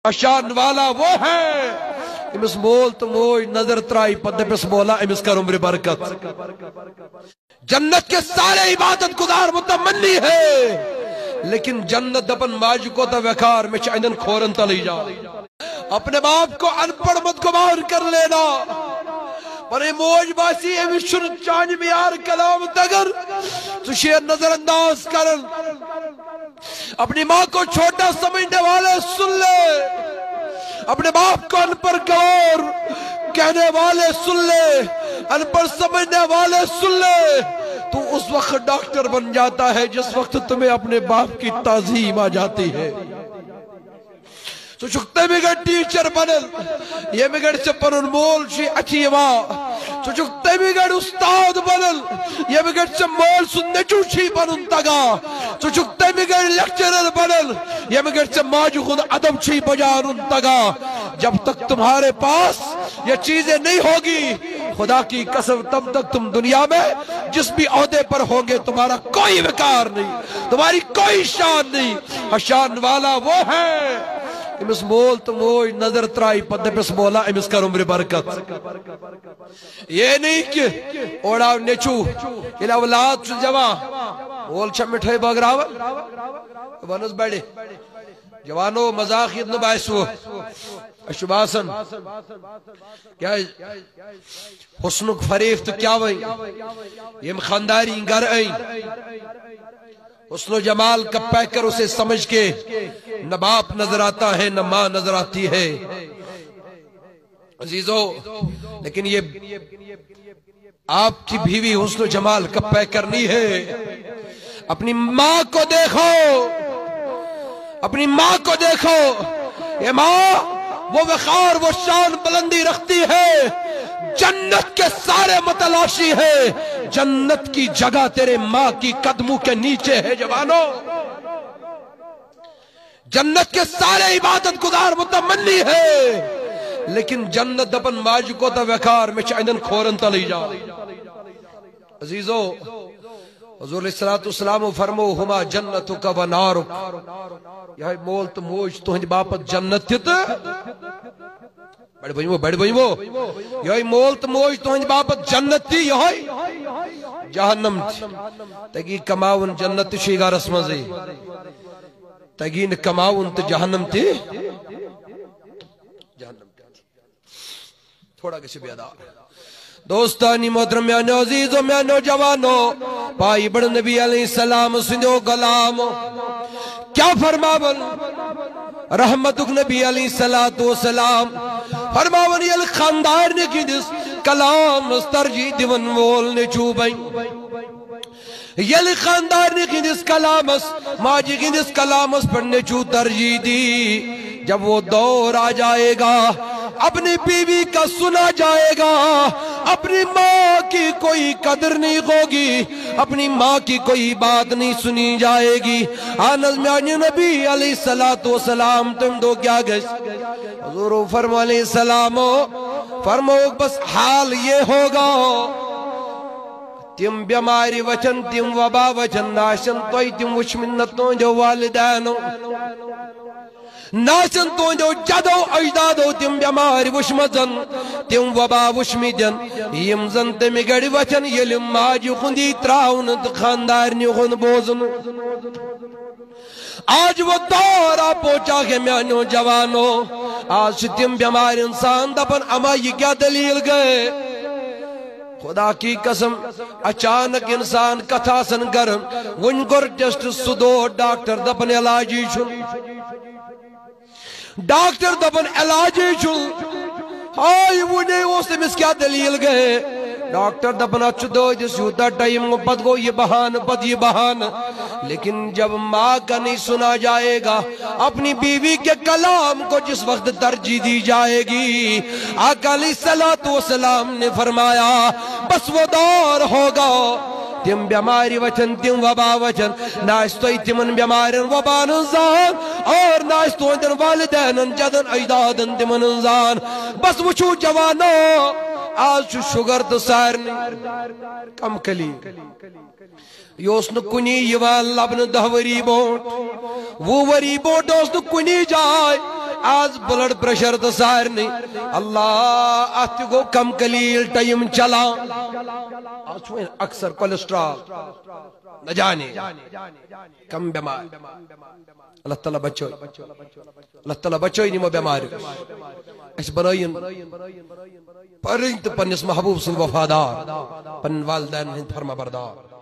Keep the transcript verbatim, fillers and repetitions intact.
پہچان والا وہ ہے، أمِس مول تہٕ موج نظر ترٛایہِ پتہٕ دَپٮ۪س، "مولا، أمِس کر عمرِ برکت۔" جنت کے سارے عبادت گزار متمنی ہے، لیکن جنت دپن ماجہِ کوتاہ ویکار، مےٚ چھُ اَنٮ۪ن کھورن تلٕے جاے۔ اپنے باپ کو ان پڑھ مت گمان کر لینا۔ پنٕنۍ موج باسی أمِس چھُنہٕ چانہِ معیار کلام تگان، ژٕ چھُ یہِ نظر انداز کران۔ اپنی ماں کو چھوٹا سمجھنے والے سن لے، اپنے باپ کو ان پڑھ گوار کہنے والے سن لے، ان پڑھ سمجھنے والے سن لے۔ تو اس وقت ڈاکٹر بن جاتا ہے جس وقت تمہیں اپنے باپ کی تعظیم آ جاتی ہے۔ ژٕ چھُکھ تَمہِ گرِ ٹیٖچر بنان، ییٚمہِ گرِ ژےٚ پنُن مول چھُے اَتھِ یِوان۔ ژٕ چھُکھ تَمہِ گرِ اُستاد بنان، ییٚمہِ گرِ ژےٚ مٲلۍ سُنٛد نیٚچوٗ چھُے بنُن تگان۔ ژٕ چھُکھ تَمہِ گرِ لیکچرر بنان، ییٚمہِ گرِ ژےٚ ماجہِ ہُنٛد ادب چھُے بجاوُن تگان۔ جب تک تمہارے پاس یہ چیزیں نہیں ہوگی، خدا کی قسم، تب تک تم دنیا میں جس بھی عہدے پر ہوں گے، تمہارا کوئی وقار نہیں، تمہاری کوئی شان نہیں۔ شان والا وہ ہے، أمِس مول تہٕ موج نظر ترٛایہِ پتہٕ دَپٮ۪س، "مولا، أمِس کر عمرِ برکت۔" یہ نہیں کہ اورٕ آو نیٚچوٗ، ییٚلہِ اولاد چھُ زٮ۪وان، مول چھا مِٹھٲے بٲگراوان؟ وَنُس بڑِ۔ جوانو، مذاق ییٚتہِ نہٕ باسہِ وۄنۍ۔ اَسہِ چھُ باسان، کیٛازِ حسنُک فریب تہٕ کیٛاہ وۄنۍ؟ ییٚمۍ خانداری گرٕ أنۍ، حسن و جمال کا پیکر اسے سمجھ کے نہ باپ نظر آتا ہے، نہ ماں نظر آتی ہے۔ عزیزو، لیکن یہ آپ کی بیوی حسن و جمال کا پیکر نہیں ہے۔ اپنی ماں کو دیکھو، اپنی ماں کو دیکھو۔ یہ ماں، وہ وقار، وہ شان بلندی رکھتی ہے۔ جنت کے سارے متلاشی ہے، جنت کی جگہ تیرے ماں کی قدموں کے نیچے ہے، جوانو۔ جنت کے سارے عبادت گزار متمنی ہے، لیکن جنت دپن ماجہِ کوتاہ ویکار، مےٚ چھُ اَنٮ۪ن کھورن تلٕے جاے۔ عزیزو، حضور علیہ الصلوۃ والسلام فرمو، "ہما جنتک و نارک"، یہے مول تہٕ موج تُہنٛدِ باپتھ جنت تہِ تہٕ بڑِ بنیو، بڑِ بنیو۔ یہے مول تہٕ موج تُہنٛدِ باپتھ جنت تہِ، یہے جہنم تہِ۔ تگی کماوُن جنت تہِ چھُے گرس منٛزٕے۔ تگی نہٕ کماوُن تہٕ جہنم تہِ۔ جہنم تہِ۔ تھوڑا گژھِ بیدار۔ دوستانی محترم، میانیو عزیزو، میانیو جوانو، پائی بڑ نبی علیہ السلام سندیو غلام کیا فرماون؟ رحمتک نبی علیہ الصلوۃ والسلام فرماون، ییٚلہِ خاندارنہِ ہٕنٛدِس کلامس ترجیح دِوان وول نیٚچوٗ بنہِ، ییٚلہِ خاندارنہِ ہٕنٛدِس کلامس، ماجہِ ہٕنٛدِس کلامس پٮ۪ٹھ نیٚچوٗ ترجیح دی، جب وہ دور آ جائے گا، اپنی بیوی کا سنا جائے گا، اپنی ماں کی کوئی قدر نہیں ہوگی، اپنی ماں کی کوئی بات نہیں سنی جائے گی۔ اہن حظ، میانہِ نبی علیہ الصلوۃ والسلام تم دو کیا گژھِ؟ حضور فرمو علیہ السلام، فرمو بس حال یہ ہوگا، تم بیمارِ وچن، تم وبا وچن، نہ آسن تۄہہِ تم وٕچھمٕتۍ، نہ تُہنٛدیو والدینو، نہ آسن تُہنٛدیو جدو اجدادو تم بیمارِ وٕچھمژن، تم وبا وٕچھمٕتٮ۪ن، یم زن تمہِ گڑِ وچھن، ییٚلہِ ماجہِ ہُنٛد یی تراونہٕ تہٕ خاندارنہِ ہُنٛد بوزنہٕ۔ آج وہ دور آ پہنچا ہے میانیو جوانو، آج چھِ تم بیمار انسان دپان، اما یہ کیا دلیل گئے؟ خدا کی قسم، اچانک انسان کتھ آسن کران، وُنہِ کوٚر ٹیسٹ، سُہ دود، ڈاکٹر دپان علاجی چھُنہٕ۔ ڈاکٹر دپان علاجی چھُنہٕ۔ ہاے، وُنے اوس تٔمِس کیٛاہ دٔلیٖل گٔے؟ ڈاکٹر دپان، اتھ چھُ دٲدِس یوٗتاہ ٹایم گوٚو، پتہٕ گوٚو یہِ بہانہٕ، پتہٕ یہِ بہانہٕ۔ لیکن جب ماں کا نہیں سنا جائے گا، اپنی بیوی کے کلام کو جس وقت ترجیح دی جائے گی، آقا علیہ الصلوۃ والسلام نے فرمایا، بس وہ دور ہوگا، تم بیماری وچن، تم وبا وچن، نہ آسہِ تۄہہِ تِمن بیمارٮ۪ن وبان ہٕنٛز زان، اور نہ آسہِ تُہنٛدٮ۪ن والدینن، جدن اجدادن تِمن ہٕنٛز زان۔ بس وٕچھِو جوانو، آز چھُ شُگر تہٕ سارنٕے کم قلیل۔ یہِ اوس نہٕ کُنی یِوان لبنہٕ دَہ ؤری برونٛٹھ، وُہ ؤری برونٛٹھ اوس نہٕ کُنی جاے۔ آز بلڈ پریشر تہٕ سارنٕے۔ اللہ، اتھ تہِ گوٚو کم قلیل ٹائم چلان۔ آز چھُ وۄنۍ اکثر کولیسٹرال، نہ جانے کم بیمار۔ اللہ تعالیٰ بچٲے، اللہ تعالیٰ بچٲے یِمو بیماریو۔ اسہِ بنٲیِن پرٕنۍ تہٕ پننِس محبوب سٕنٛدۍ وفادار، پننٮ۪ن والدینن ہٕنٛدۍ فرما بردار۔